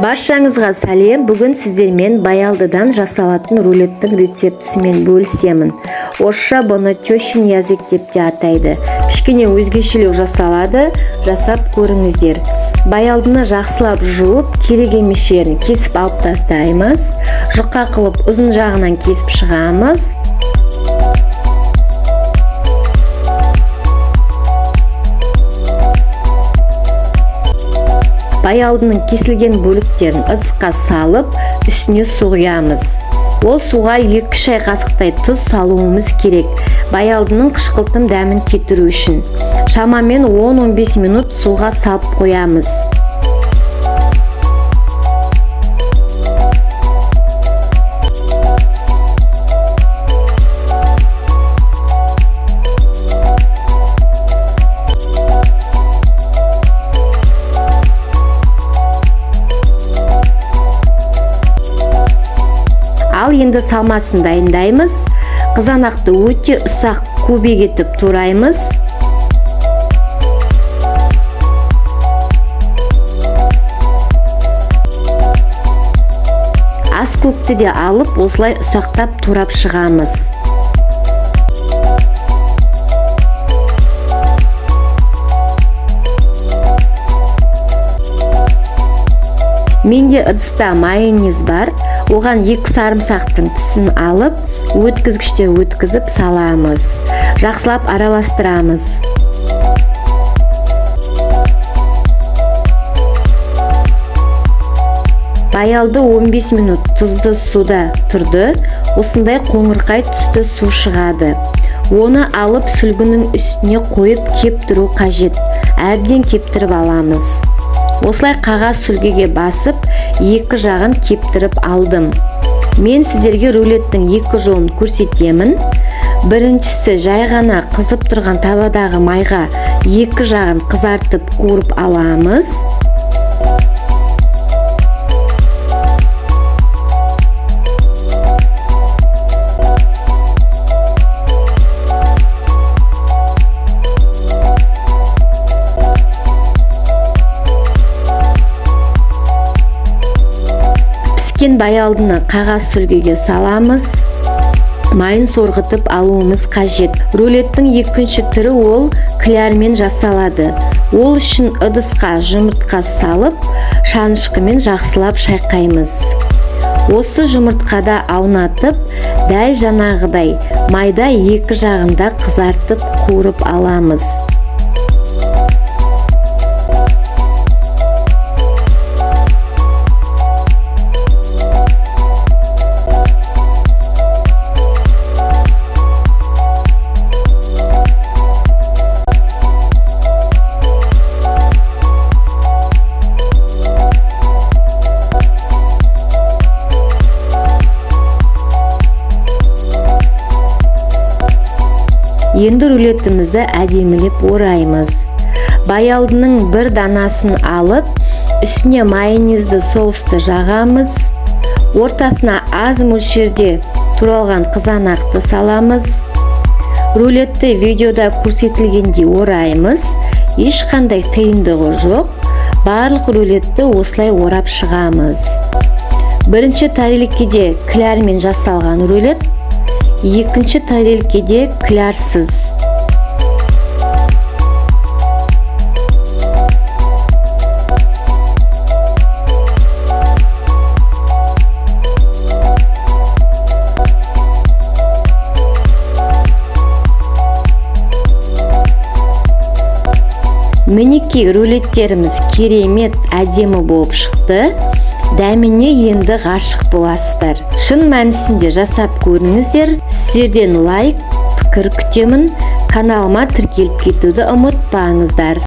Баршаңызға сәлем! Бүгін сіздермен баялдыдан жасалатын рулеттің рецептісімен бөлісемін. Орысша бұны тещин язык деп те атайды. Кішкене өзгешелеу жасалады, жасап көріңіздер. Баялдыны жақсылап жуып, керек емес жерін кесіп алып тастаймыз. Жұқа қылып ұзын жағынан кесіп шығамыз. Баялдының кесілген бөліктерін ыдысқа салып, үстіне су құямыз. Ол суға 2 шай қасықтай тұз салуымыз керек, баялдының қышқылтым дәмін кетіру үшін. Шамамен 10-15 минут суға салып қоямыз. Ал енді салмасын дайындаймыз. Қызанақты өте ұсақ кубик етіп тураймыз. Ас көкті де алып, осылай ұсақтап турап шығамыз. Менде ыдыста майонез бар. Оған 2 сарымсақтың тісін алып, өткізгіштен өткізіп саламыз. Жақсылап араластырамыз. Баялды 15 минут тұзды суда тұрды. Осындай қоңырқай түсті су шығады. Оны алып сүлгінің үстіне қойып кептіру қажет. Әбден кептіріп аламыз. Осылай қағаз сүлгіге басып, екі жағын кептіріп алдым. Мен сіздерге рулеттің екі жолын көрсетемін. Біріншісі жай ғана қызып тұрған табадағы майға екі жағын қызартып қуырып аламыз. Піскен баялдыны қағаз сүлгіге саламыз. Майын сорғытып алуымыз қажет. Рулеттің екінші түрі ол клярмен жасалады. Ол үшін ыдысқа жұмыртқа салып, шанышқымен жақсылап шайқаймыз. Осы жұмыртқада аунатып, дәл жаңағыдай майда екі жағында қызартып қуырып аламыз. Енді рулетімізді әдемілеп ораймыз. Баялдының бір данасын алып, үстіне майонезді соусты жағамыз. Ортасына аз мөлшерде туралған қызанақты саламыз. Рулетті видеода көрсетілгендей ораймыз. Ешқандай қиындығы жоқ. Барлық рулетті осылай орап шығамыз. Бірінші тарелкеде клярмен жасалған рулет, екінші тарелкеде клярсыз. Мінекей, рулеттеріміз керемет әдемі болып шықты. Дәміне енді ғашық боласыздар. Шын мәнісінде жасап көріңіздер. Сіздерден лайк, пікір күтемін. Каналыма тіркеліп кетуді ұмытпаңыздар.